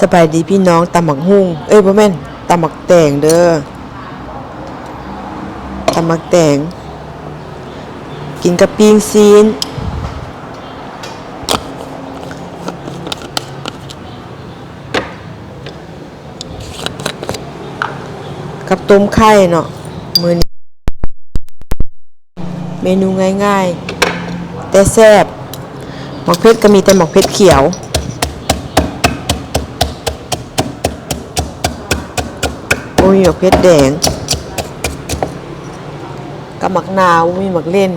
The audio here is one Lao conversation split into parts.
ສະບາຍດີພີ່ນ້ອງ, ຕຳບັກຫຸ່ງ ເອີຍ ບໍ່ແມ່ນ ຕຳບັກແຕງເດີ, ຕຳບັກແຕງ ກິນກັບປີ້ງຊີ້ນ. ກັບຕົ້ມໄຂ່ເນາະ ມື້ນີ້ ເມນູງ່າຍໆ ແຕ່ແຊບ. ໝາກເຜັດກໍມີແຕ່ໝາກເຜັດຂຽວ, ບໍ່ມີໝາກເຜັດແດງ ກັບໝາກນາວ, ບໍ່ມີໝາກເລັ່ນ.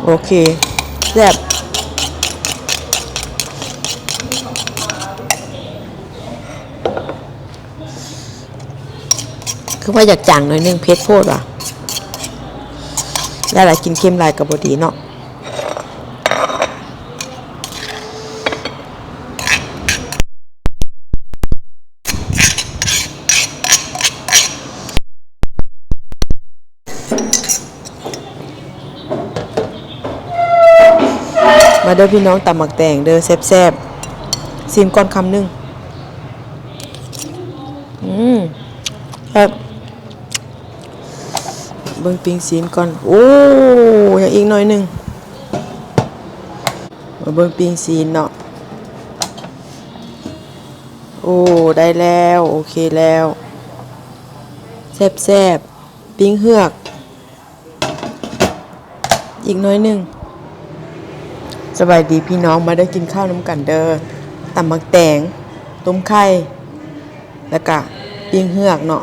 ໂອເຄ ແຊບ. ຄືວ່າຢາກຈາງໜ້ອຍໜຶ່ງ ເຜັດໂພດວ່າ ແລ້ວລະກິນເຄັມຫຼາຍກໍບໍ່ດີເນາະ. ມາເດີພີ່ນ້ອງ ຕຳໝາກແຕງເດີ ແຊບໆ. ຊີມກ່ອນຄຳໜຶ່ງ. ອືມ ແຊບ. ເບິ່ງປີ້ງຊີ້ນກ່ອນ. ໂອ້ ຍັງອີກໜ້ອຍໜຶ່ງ. ມາເບິ່ງປີ້ງຊີ້ນເນາະ. ໂອ້ ໄດ້ແລ້ວ ໂອເຄແລ້ວ ແຊບໆ. ປີ້ງເຫືອກ ອີກໜ້ອຍໜຶ່ງ. ສະບາຍດີພີ່ນ້ອງ ມາເດີກິນເຂົ້ານຳກັນເດີ. ຕຳໝາກແຕງ ຕົ້ມໄຂ່ ແລ້ວກະປີ້ງເຫືອກເນາະ,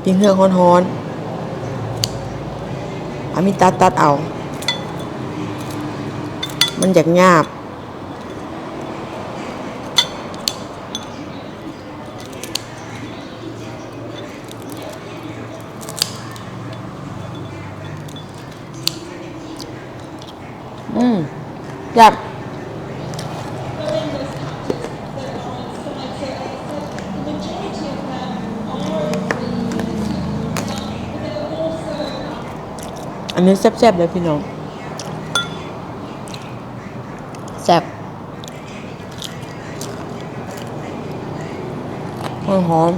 ປີ້ງເຫືອກຮ້ອນໆ. ເອົາມີດຕັດໆເອົາ ມັນຢາກຫຍາບ. ອືມ ແຊບ. ອັນນີ້ແຊບໆເລີຍພີ່ນ້ອງ ແຊບ. ມັນຫອມ.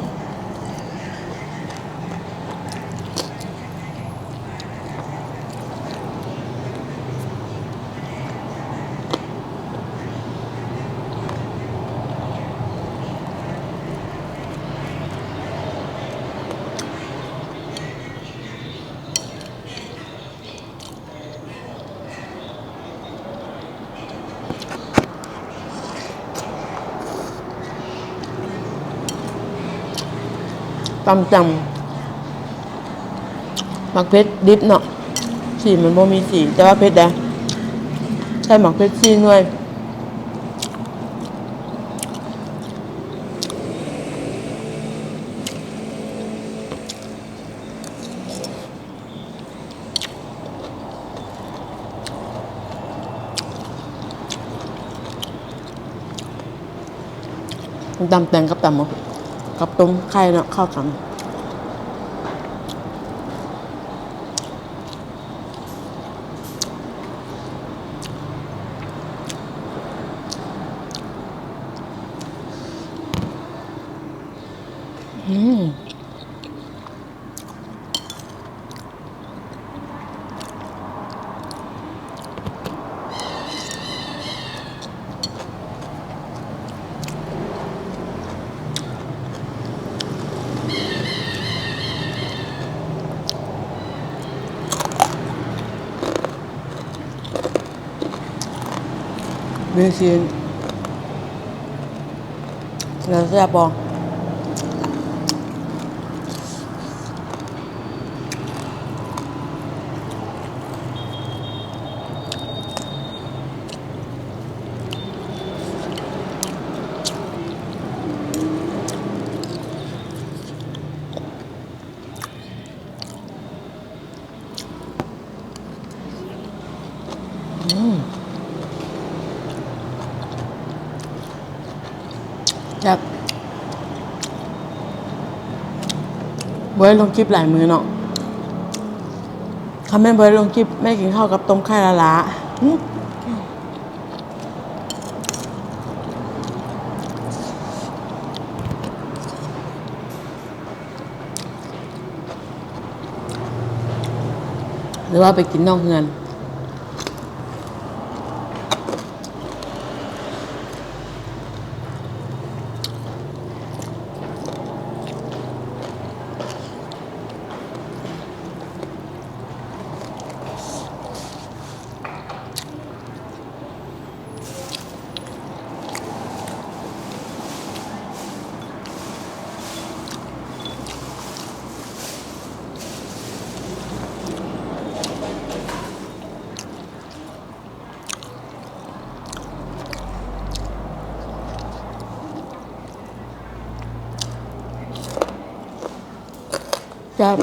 ຕຳຈັ່ງ ໝາກເຜັດດິບເນາະ ສີມັນບໍ່ມີສີ ແຕ່ວ່າເຜັດໄດ໋ ໃສ່ໝາກເຜັດສີ່ໜ່ວຍ. ຕຳແຕງກັບຕຳ ກັບຕົ້ມໄຂ່ເນາະ ເຂົ້າກັນ. ອືມ. ອ ຊີ້ນ ແລ້ວແຊບບໍ່? ອືມ ແຊບ ບໍ່ໄດ້ລົງຄລິບຫຼາຍມື້ເນາະ ຄັນແມ່ນບໍ່ໄດ້ລົງຄລິບ ແມ່ກິນເຂົ້າກັບຕົ້ມໄຂ່ລ້າໆ ອືມ. ຫຼືວ່າໄປກິນນອກເຮືອນ. ແຊບ.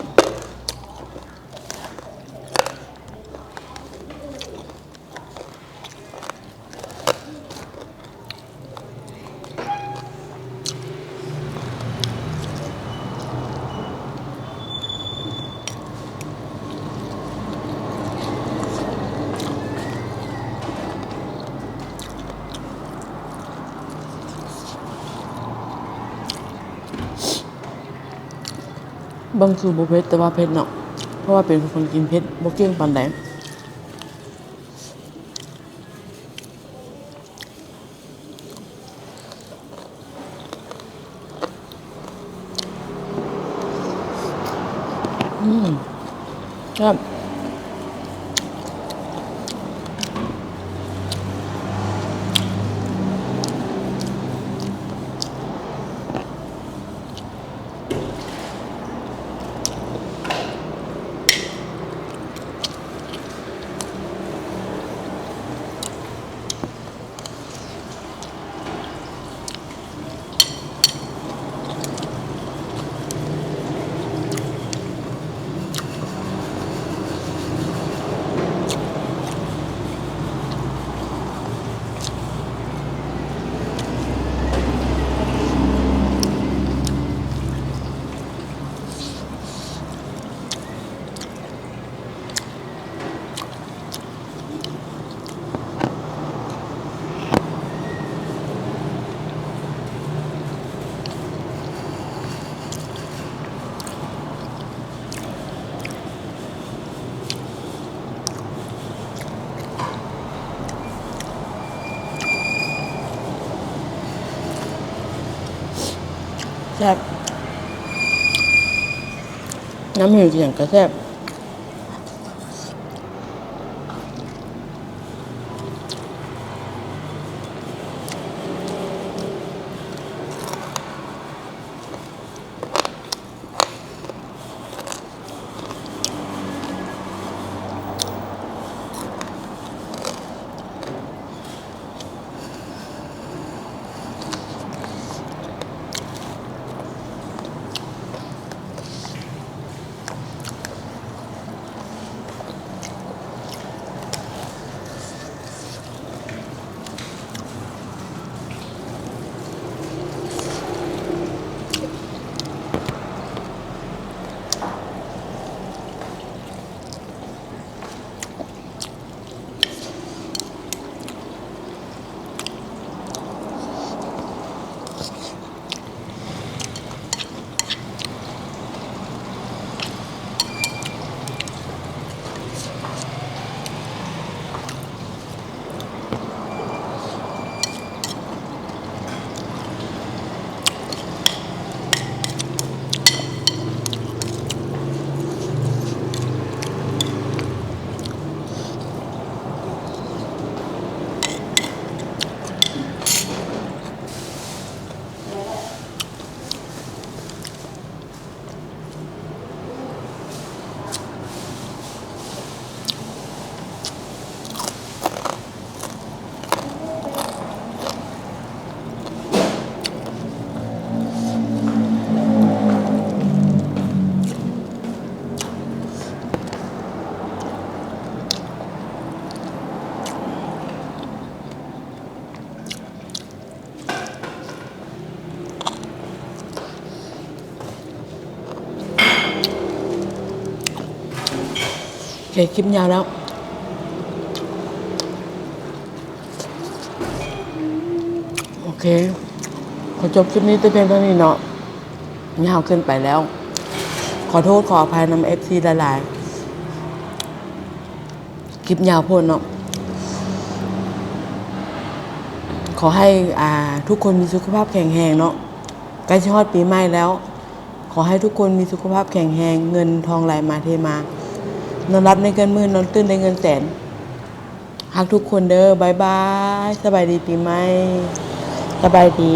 ເບິ່ງຄືບໍ່ເຜັດ ແຕ່ວ່າເຜັດເນາະ ເພາະວ່າເປັນຄົນກິນເຜັດບໍ່ເກັ່ງປານໃດ. ອືມ ແຊບ. ແຊບ ນ້ຳຫິວຫຍັງກະແຊບ. ອ ຄ ຄລິບຍາວແລ້ວ. ໂອເຄ ຂໍຈົບຄລິບນີ້ແຕ່ພຽງເທົ່ານີ້ເນາະ, ຍາວເກີນໄປແລ້ວ. ຂໍໂທດຂໍອະໄພນຳເອັຟຊີຫຼາຍໆ. ຄລິບຍາວໂພດເນາະ. ຂໍໃຫ້ ອ່າ ທຸກຄົນມີສຸຂະພາບແຂງແຮງເນາະ. ໃກ້ຊິຮອດປີໃໝ່ແລ້ວ. ຂໍໃຫ້ທຸກຄົນມີສຸຂະພາບແຂງແຮງ, ເງິນທອງໄຫຼມາເທມາ, ນອນຫຼັບໄດ້ເງິນໝື່ນ, ນອນຕື່ນໄດ້ເງິນແສນ. ຮັກທຸກຄົນເດີ້. ບາຍບາຍ. ສະບາຍດີປີໃໝ່. ສະບາຍດີ.